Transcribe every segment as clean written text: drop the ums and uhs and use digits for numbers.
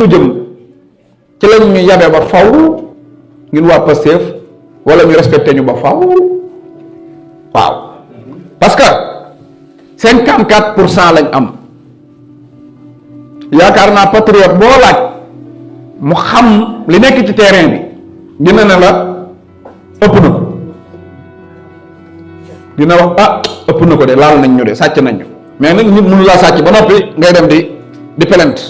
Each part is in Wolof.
jëm ci lañ ñu yabe ba faw ngeen waa Pastef wala ñu respecté ñu ba faw waaw parce que 54% lañ am yaakaar naa patriote boo laaj mu xam li nekk ci terrain bi dina ne la ëpp na ko dina wax ah ëpp na ko de laal nañ ñu de sàcc nañ ñu mais nag nit mënu laa sàcc ba noppi ngay dem di plainte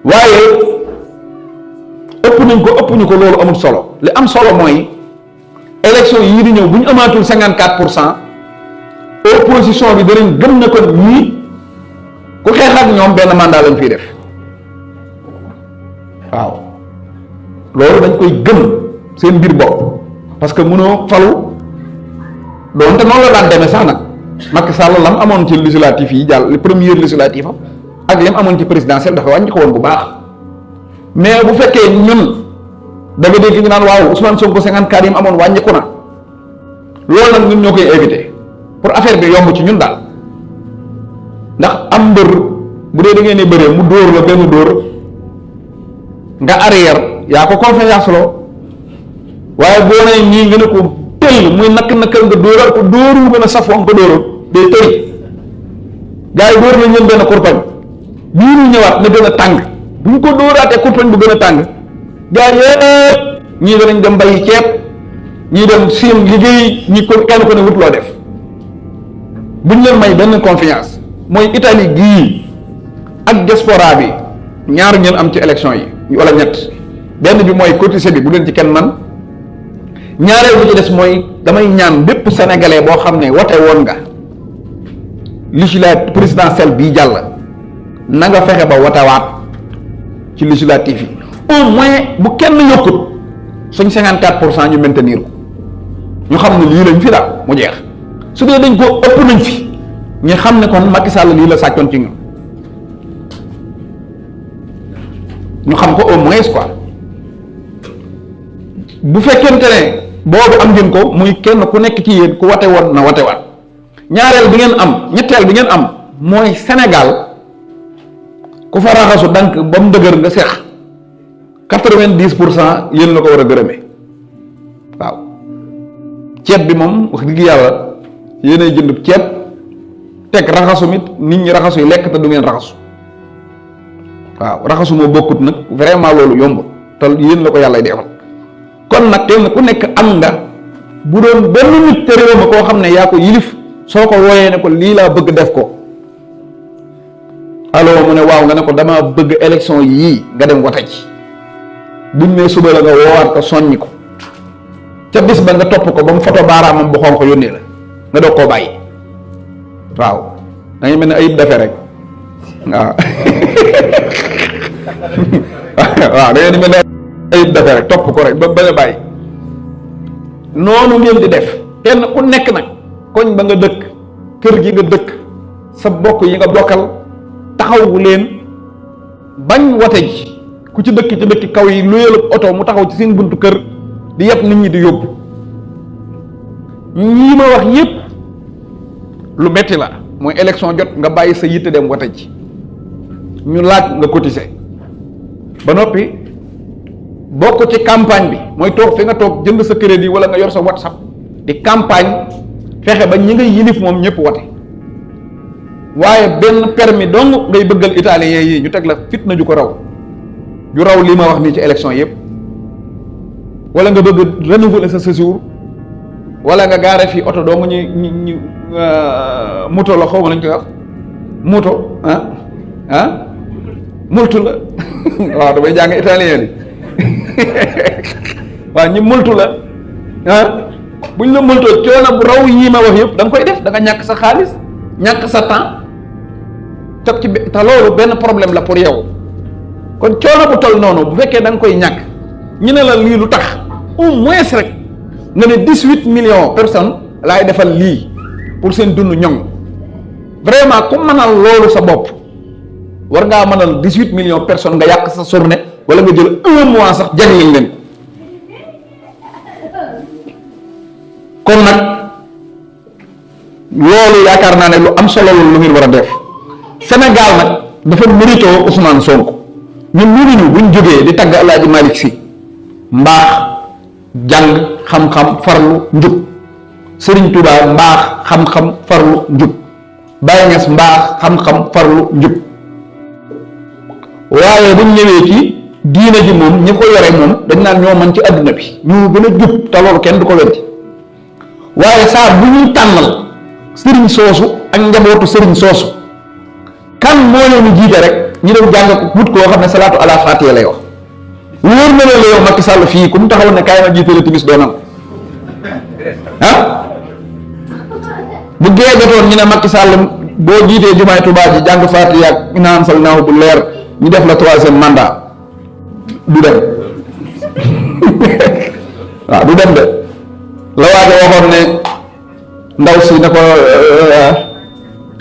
waaye ëpp nañ ko ëpp ñu ko loolu amul solo li am solo mooy élection yii di ñëw bu ñu amaatul 54% opposition bi danañ gëm na kon ñii ku xeex ak ñoom benn mandat lañ fiy def waaw loolu dañ koy gëm seen biir bopp parce que mënoo falu doonte noonu la daan demee sax nag Macky Sall lam amoon ci législatif yi jàll li première législative am ak lim amoon ci présidentielle dafa wàññi ko woon bu baax mais bu fekkee ñun da nga dégg ñu naan waaw Ousmane Sonko 54 yi mu amoon wàññiku na loolu nag ñun ñoo koy éviter pour affaire bi yomb ci ñun daal ndax am mbër bu dee da ngeen di bëree mu dóor la benn dóor nga arrière yaa ko confiance loo waaye boo nee ñii nga ne ko tël muy nakk-nakkal nga dóoral ko dóoru gën a safoo nga dóoral day tëy gars yi dóor nañ leen benn kurpañ bii ñu ñëwaat na gën a tàng bu ñu ko dóoraatee kurpañ bu gën a tàng gars yëpp ñii danañ dem bayi ceeb ñii dem siim liggéey ñi ko kenn ko ne wut loo def buñ leen may benn confiance mooy Italie gii ak diaspora bi ñaar ngeen am ci élection yi wala ñett benn bi mooy cotisé bi bu leen ci kenn man ñaareel bi ci des mooy damay ñaan bépp sénégalais boo xam ne wote woon nga législative présidentielle bii jàll na nga fexe ba wotewaat ci législative yi au moins bu kenn yokkut suñ 54% ñu maintenir ko ñu xam ne lii lañ fi daal mu jeex su dee dañ ko ëpp nañ fi ñu xam ne kon Macky Sall lii la sàccoon ci ñun ñu xam ko au moins quoi bu fekkente ne boobu am ngeen ko muy kenn ku nekk ci yéen ku wate woon na watewaat ñaareel bi ngeen am ñetteel bi ngeen am mooy Sénégal ku fa raxasu dank ba mu dëgër nga seex 90% yéen la ko war a gërëmee waaw ceeb bi moom wax dëgg yàlla yéenay jënd ceeb teg raxasu nit ñi raxasu yi lekk te du ngeen raxasu waaw raxasu moo bokkut nag vraiment loolu yomb te yéen la ko yàlla defal kon nag kenn ku nekk am nga bu doon benn nit te réew ma koo xam ne yaa ko yilif soo ko wooyee ne ko lii laa bëgg def ko alors mu ne waaw nga ne ko dama bëgg élection yii nga dem wote ci buñ ne suba la nga woowaat ko soññi ko ca bis ba nga topp ko ba mu foto baaraamam bu xonq yónnee la nga doog koo bàyyi waaw da ngay mel ne ayib defee rek waaw waaw da ngeen mel ne ayib defee rek topp ko rek ba bañ a bàyyi noonu ngeen di def kenn ku nekk nag koñ ba nga dëkk kër gi nga dëkk sa bokk yi nga bokkal taxawu leen bañ wote ji ku ci dëkk ci dëkk kaw yi lu yëlëb oto mu taxaw ci seen buntu kër di yëpp nit ñi di yóbbu ñii ma wax yépp lu metti la mooy élection jot nga bàyyi sa yitte dem wote ji ñu laaj nga cotiser ba noppi bokk ci campagne bi mooy toog fi nga toog jënd sa crédit wala nga yor sa WhatsApp di campagne fexe ba ñi ngay yilif moom ñëpp wote waaye benn permis dong ngay bëggal italien yi ñu teg la fitna ju ko raw ju raw li ma wax nii ci élection yëpp wala nga bëgg renouveler sa séjour wala nga gaare fii oto dong ñu moto la xaw ma lañ koy wax moto multu la waaw damay jàng italien yi waaw ñi multu la buñ la multoo coono bu raw yii ma wax yëpp da nga koy def da nga ñàkk sa xaalis ñàkk sa temps toog ci te loolu benn problème la pour yow kon coono bu toll noonu bu fekkee da nga koy ñàkk ñu ne la lii lu tax au moins rek nga ne 18 millions personnes laay defal lii pour seen dund ñoŋ vraiment ku mënal loolu sa bopp war ngaa mënal 18 millions personnes nga yàq sa journée wala nga jël 1 mois sax jagleñ leen kon nag loolu yaakaar naa ne lu am solo lu ngeen war a def Sénégal nag dafa mérito Ousmane Sonko. ñun mënuñu buñ jógee di tagg El Hadj Malick Sy mbaax jàng xam-xam farlu njub, Serigne Touba mbaax xam-xam farlu njub, Baye Niass mbaax xam-xam farlu njub, waaye buñ ñëwee ci diina ji moom ñi ko yore moom dañ naan ñoo man ci adduna bi ñu gën a jub te loolu kenn du ko weddi. waaye saa bu ñuy tànnal Serigne soosu ak njabootu Serigne soosu kan moo leen jiite rek ñu dem jàng ko wut koo xam ne salaatu ala fatiha lay wax. wóor na la yow Macky Sall fii ku mu taxaw ne kaay ma jiite la timis doonam ah bu gee jotoon ñu ne Macky Sall boo jiitee jumaay Tuubaa ji jàng fatiha ak inna anzalnaahu bu leer ñu def la 3e mandat du dem waaw du dem de la waaja waxoon ne ndaw si ne ko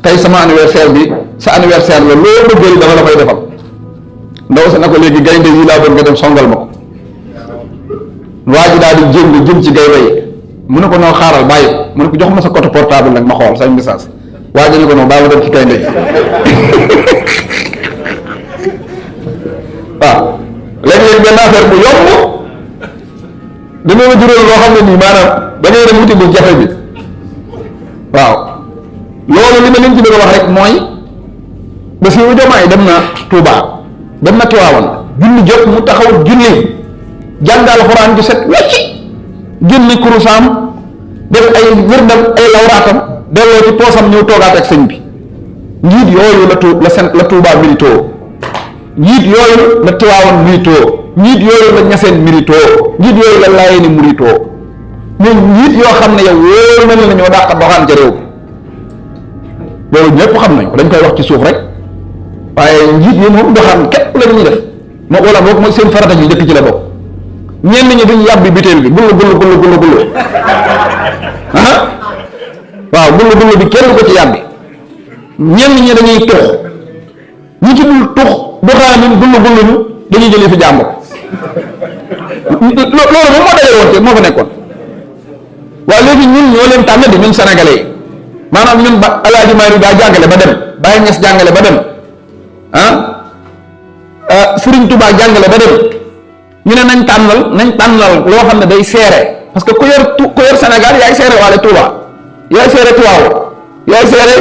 tey sama anniversaire bi sa anniversaire la loo bëgg dama la koy defal. ndaw si na ko léegi gaynde yi laa bëgg nga dem songal ma ko. waa ji daal di jëm ci gaynde yi mu ne ko noo xaaral bàyyi mu ne ko jox ma sa code portable nag ma xool say message waa ji ne ko noo bàyyi ma dem ci gaynde yi waaw léegi-léegi benn affaire bu yomb dañoo la jural loo xam ne nii maanaam da ngay dem wuti bu jafe bi waaw loolu li ma leen ci bëgg a wax rek mooy Bassirou Diomaye dem na Touba dem na Tiwaawan julli jot mu taxaw julli jàng alxuraan ju set wecci génne kurusaam def ay wërdam ay lawraatam delloo ci poosam ñëw toogaat ak sëñ bi. njiit yooyu la Touba mérito, njiit yooyu la Tiwaawan mérito, njiit yooyu la Ñaseen mérito, njiit yooyu la Laayeen mérito, mais njiit yoo xam ne yow wóor na la ñoo dàq doxaan ca réew loolu ñëpp xam nañ ko dañ koy wax ci suuf rek waaye njiit yi moom doxaan képp la ñuy def moo wala boog mooy seen farata ji njëkk ci la bokk. ñenn ñi duñ yàbbi biteel bi gullu ah waaw gullu bi kenn ko ci yàbbi ñenn ñi dañuy tux ñi ci dul tux doxaanin gullu ñu dañuy jëlee fi jàmbur loolu moom moo dajale woon te moo fa nekkoon waaye léegi ñun ñoo leen tànn di ñun sénégalais yi maanaam ñun ba El Hadj Malick daa jàngale ba dem Baye Niass jàngale ba dem Serigne Touba jàngale ba dem ñu ne nañ tànnal loo xam ne day seere parce que ku yor Sénégal yaay seere waale Touba yaay seere Tivaouane yaay seere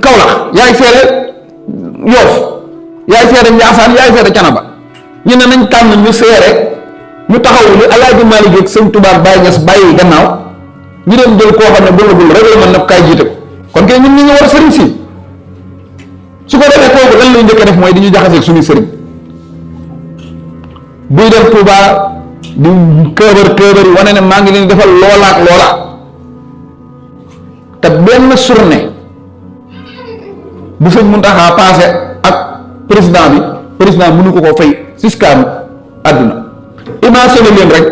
Kaolack yaay seere Yoff yaay seere Ndiassane yaay seere Canaba ñu ne nañ tànn ñu seere ñu taxaw li El Hadj Malick ak Serigne Touba Baye Niass bàyyi gannaaw ñu dem jël koo xam ne gul rek la mën nag kaay jiite ko kon kay ñun ñu ngi war a sëriñ si su ko defee kooku lan lay njëkk a def mooy di ñu jaxaseeg suñuy sëriñ buy dem Touba di këbër wane ne maa ngi leen defal loola ak loola te benn journée bu sëñ Mountakha passé ak président mënu ko fay siskaam àdduna imagine leen rek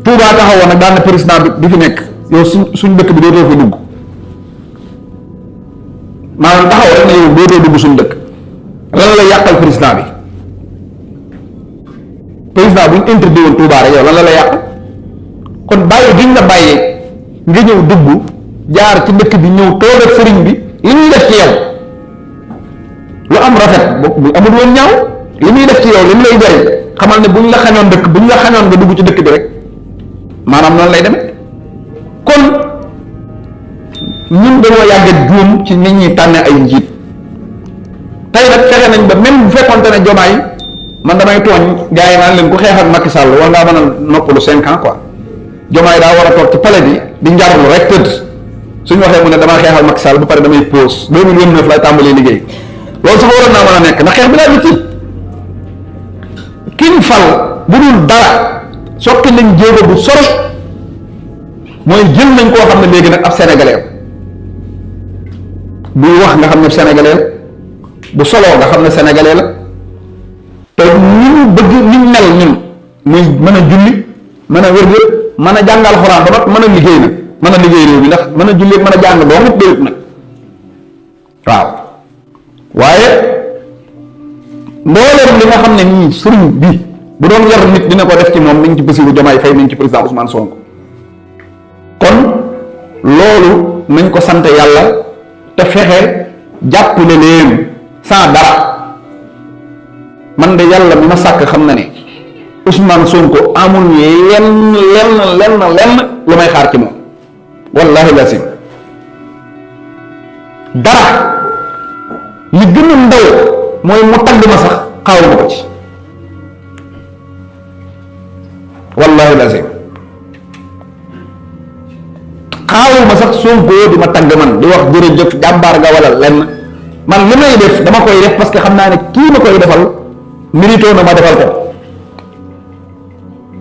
Touba taxawoon nag daan na président bi di fi nekk yow suñ dëkk bi dootoo fi dugg maanaam taxaw rek ne yow dootoo dugg suñ dëkk lan la yàqal président bi bu ñu interdit woon Touba rek yow lan la yàq kon bàyyi giñ la bàyyee nga ñëw dugg jaar ci dëkk bi ñëw toog ak sëriñ bi li muy def ci yow lu am rafet bu amul woon ñaaw li muy def ci yow li mu lay jariñ xamal ne buñ la xañoon dëkk buñ la xañoon nga dugg ci dëkk bi rek maanaam noonu lay demee kon ñun dañoo yàgg juum ci nit ñi tànn ay njiit tey nag fexe nañ ba même bu fekkonte ne Jomaay man damay tooñ gars yi naan leen ku xeex ak Macky Sall war ngaa mën a noppalu 5 ans quoi Jomaay daa war a toog ci palais bi di njarlu rek tëdd suñu waxee mu ne damaa xeex ak Macky Sall ba pare damay pause 2029 lay tàmbalee liggéey loolu sax waroon naa mën a nekk ndax xeex bi laa nit kin fal bu dul dara sokki nañ jéego bu sori mooy jël nañ koo xam ne léegi nag ab sénégalais buy wax nga xam ne sénégalais bu soloo nga xam ne sénégalais la te ni ñu bëgg ni ñu mel ñun muy mën a julli mën a wér mën a jàngal xuraan ba mën a liggéey nag mën a liggéey réew mi ndax mën a julli mën a jàng doo mut déwut nag waaw waaye mbooleem li nga xam ne nii sëriñ bi bu doon yar nit dina ko def ci moom mi ngi ci Bassirou Diomaye Faye mi ngi ci président Ousmane Sonko kon loolu nañ ko sant yàlla te fexe jàppale leen sans dara man de yàlla mi ma sàkk xam na ne Ousmane Sonko amul lenn lu may xaar ci moom wallahi lasim dara li gën a ndaw mooy mu tagg ma sax xaawuma ko ci wallahi lasim xaawuma sax Sonko di ma tagg man di wax jërëjëf jàmbaar nga wala lenn man li may def dama koy def parce que xam naa ne kii ma koy defal mérito na ma defal ko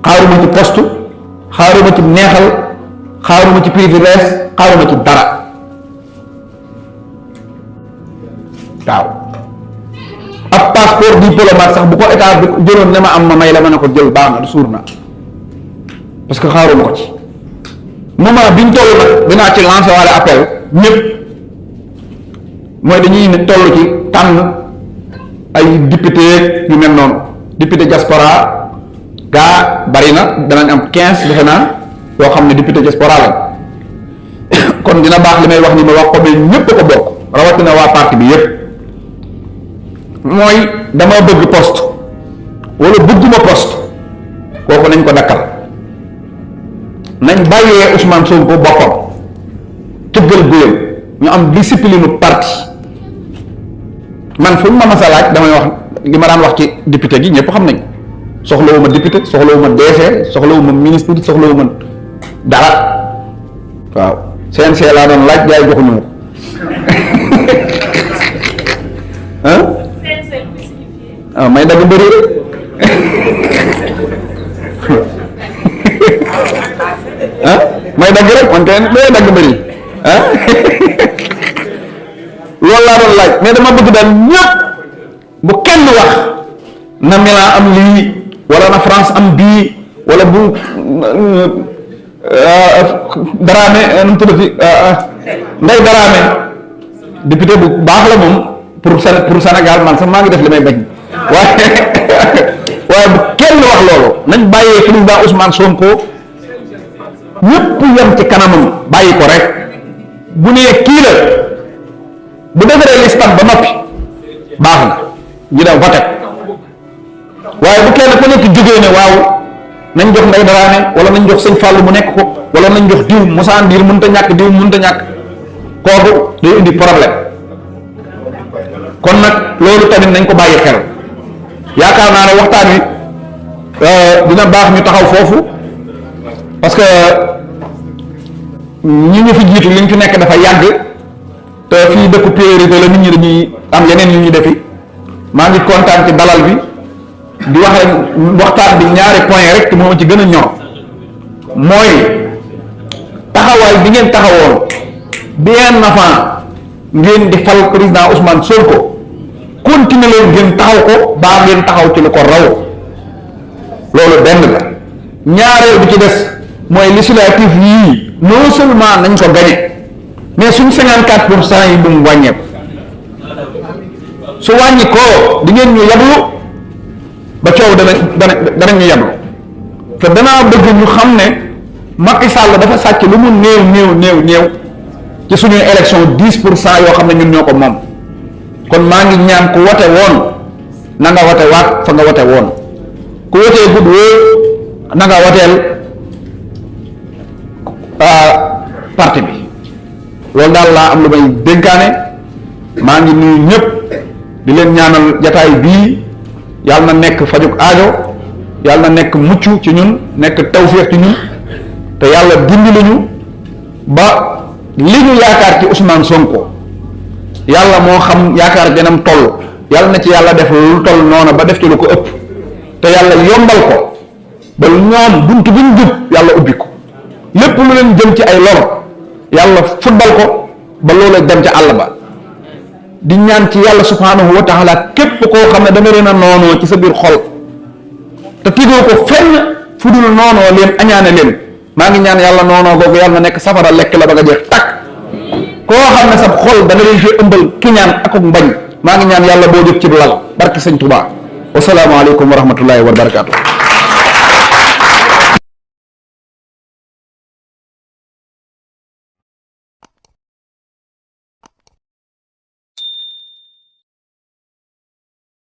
xaaruma ci poste xaaruma ci neexal xaaruma ci privilège xaaruma ci dara waaw ab passeport diplomate sax bu ko état bi jëloon ne ma am ma may la ma ne ko jël baax na suur na parce que xaaruma ko ci moment biñ toll nag dinaa ci lancer wala appel ñëpp mooy dañuy ne toll ci tànn ay député yu mel noonu député diaspora gaa bari na danañ am 15 defe naa yoo xam ne député diaspora lañ kon dina baax li may wax ni ma wax ko mais ñëpp ko bokk rawatina waa parti bi yëpp mooy dama bëgg poste wala bëgguma poste kooku nañ ko dakkal nañ bàyyee Ousmane Sonko boppam tëggal guyam ñu am discipline parti man fu ma masa laaj damay wax li ma daan wax ci député gi ñëpp xam nañ soxlawuma député soxlawuma DG soxlawuma ministre soxlawuma dara waaw CNC laa doon laaj jaay joxuñu ma ko ah may dagg bëri ah may dagg rek man kay may dagg bëri ah loolu laa doon laaj mais dama bëgg daal ñëpp bu kenn wax na Milan am lii wala na France am bii wala bu Dramé nu mu tudd fi Ndeye Dramé député bu baax la moom pour Sénégal man sax maa ngi def li may bañ waaye bu kenn wax loolu nañ bàyyee président Ousmane Sonko ñëpp yem ci kanamam bàyyi ko rek bu nee kii la bu defaree listam ba noppi baax na ñu dem voté waaye bu kenn ku nekk jógee ne waaw nañ jox Ndeye Dramé wala nañ jox sëñ Fallou mu nekk ko wala nañ jox diw Moussa Ndir mënut a ñàkk diw mënut a ñàkk kooku day indi problème kon nag loolu tamit nañ ko bàyyi xel yaakaar naa ne waxtaan wi dina baax ñu taxaw foofu parce que ñi ñu fi jiitu li ñu fi nekk dafa yàgg te fii dëkku priorité la nit ñi dañuy am yeneen yu ñuy defi maa ngi kontaan ci dalal bi di wax waxtaan bi ñaari point rek moo ci gën a ñor mooy taxawaay bi ngeen taxawoon bien avant ngeen di fal président Ousmane Sonko continuer leen ngeen taxaw ko baa ngeen taxaw ci lu ko raw loolu benn la ñaareel bi ci des mooy législatif yii non seulement nañ ko gagné mais suñ 54% yi bu mu wàññeeku su wàññi ko di ngeen ñu yablu ba coow dana ñu yablu te danaa bëgg ñu xam ne Macky Sall dafa sàcc lu mu néew ci suñuy élection 10% yoo xam ne ñun ñoo ko moom kon maa ngi ñaan ku wote woon na nga wote waat fa nga wote woon ku wotee gudd woo na nga woteel parti bi loolu daal laa am lu may dénkaane maa ngi nuyu ñëpp di leen ñaanal jataay bii yàlla na nekk fajuk aajo yàlla na nekk mucc ci ñun nekk tawféex ci ñun te yàlla dimbali ñu ba li ñu yaakaar ci Ousmane Sonko yàlla moo xam yaakaar janam toll yàlla na ci yàlla def lu toll noonu ba def ci lu ko ëpp te yàlla yombal ko ba ñoom buntu buñ jub yàlla ubbi ko lépp lu leen jëm ci ay lor yàlla futbal ko ba loola dem ca àll ba di ñaan ci yàlla subhanahu wa taala képp koo xam ne dama leen a noonoo ci sa biir xol te tigoo ko fenn fu dul noonoo leen añaane leen maa ngi ñaan yàlla noonoo googu yàlla na nekk safara lekk la ba nga jeex takk koo xam ne sa xol da nga leen fi ëmbal kiñaan ak mbañ maa ngi ñaan yàlla boo jóg ci lal barki sëñ Tuubaa wasalaamaaleykum wa rahmatullahi wa barakaatu.